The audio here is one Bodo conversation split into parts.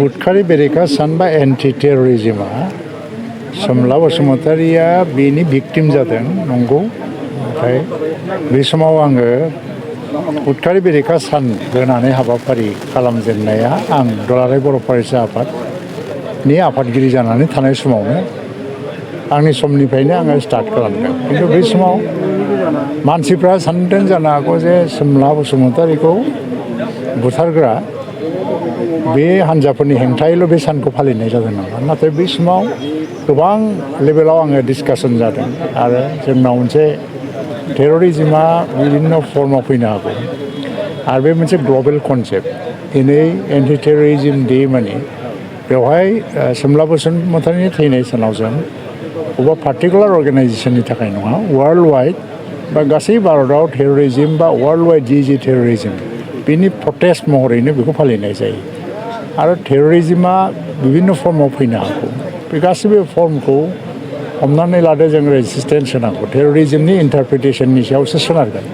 उदखारि बेरेखा सान बा एन्टि टेररिज्मआ सोमला बसुमतारिया बेनि भिक्टिम जादों नंगौ। ओमफ्राय बे समाव आङो उदखारि बेरेखा सान होनानै हाबाफारि खालामजेननाया आं दुलाराय बर' फरायसा आफादनि आफादगिरि जानानै थानाय समावनो आंनि समनिफ्रायनो आङो स्टार्ट खालामदों। खिन्थु बे समाव मानसिफ्रा सानदों जानो हागौ जे सोमला बसुमतारिखौ बुथारग्रा बे हान्जाफोरनि हेंथायैल' बे सानखौ फालिनाय जादों नामा। नाथाय बै समाव गोबां लेभेलाव आङो डिसकासन जादों आरो जोंनाव मोनसे टेररिज्मआ बिभिन्न फर्माव फैनो हागौ आरो बे मोनसे ग्लबेल कनसेप्ट। दिनै एन्टि टेररिज्म डे माने बेवहाय सोमला बसुमतारिनि थैनाय सानाव जों बबेबा पार्टिकुलार अर्गेनाइजेसननि थाखाय नङा, वर्ल्ड वाइड बा गासै भारतआव टेररिज्म बा वर्ल्ड वाइड जि टेररिज्म बेनि प्रटेस्ट महरैनो बेखौ फालिनाय जायो। आरो टेररिज्मआ बिभिन्न फर्माव फैनो हागौ। बे गासैबो फर्मखौ हमनानै लादो जों रेजिस्टेन्स होनांगौ। टेररिज्मनि इन्टारप्रिटेसननि सायावसो सोनारगोन।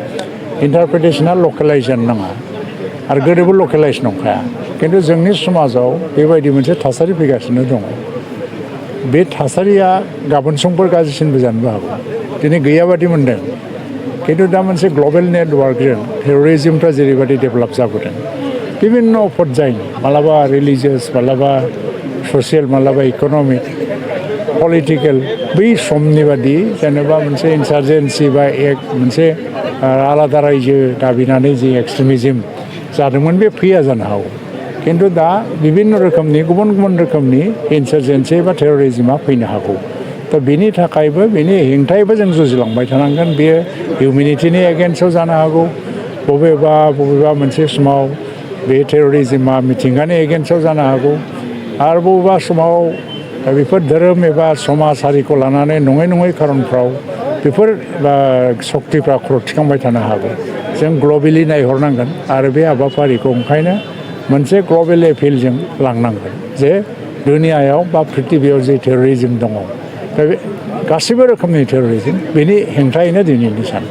इन्टारप्रिटेसना लकेलाइजेसन नाङा आरो गोदोबो लकेलाइज नंखाया। खिन्थु जोंनि समाजाव बेबायदि मोनसे थासारि फैगासिनो दङ। बे थासारिया गाबोन समफोर गाज्रिसिनबो जानोबो हागौ। दिनै गैयाबादि मोनदों। खिन्थु दा मोनसे ग्लबेल नेटवार्कजों टेररिज्मफ्रा जेरैबायदि डेभेलप जाबोदों बिभिन्न पर्यायनि, मालाबा रिलिजियास, मालाबा ससियेल, मालाबा इक'नमिक, पलिटिकेल, बै समनि बादि जेनेबा मोनसे इन्सारजेन्सि बा मोनसे आलादा रायजो दाबिनानै जि एक्सट्रिमिज्म जादोंमोन बे फैया जानो हागौ। खिन्थु दा बिभिन्न रोखोमनि गुबुन गुबुन रोखोमनि इन्सारजेन्सि बा टेररिज्मआ फैनो हागौ। दा बेनि थाखायबो बेनि हेंथायैबो जों जुजिलांबाय थानांगोन। बेयो हिउमेनिटिनि एगेन्स्टआव जानो हागौ, बबेबा मोनसे समाव बे टेररिज्मआ मिथिंगानि एगेन्स्टआव जानो हागौ, आरो बबेबा समाव बेफोर धोरोम एबा समाज हारिखौ लानानै नङै खारनफ्राव बेफोर सक्तिफ्रा खर' थिखांबाय थानो हागौ। जों ग्लबेलि नायहरनांगोन आरो बे हाबाफारिखौ ओंखायनो मोनसे ग्लबेल एपिलजों लांनांगोन जे दुनियायाव बा प्रिथिबियाव जे टेररिज्म दङ, दा बे गासैबो रोखोमनि टेररिज्म बेनि हेंथायैनो दिनैनि सान।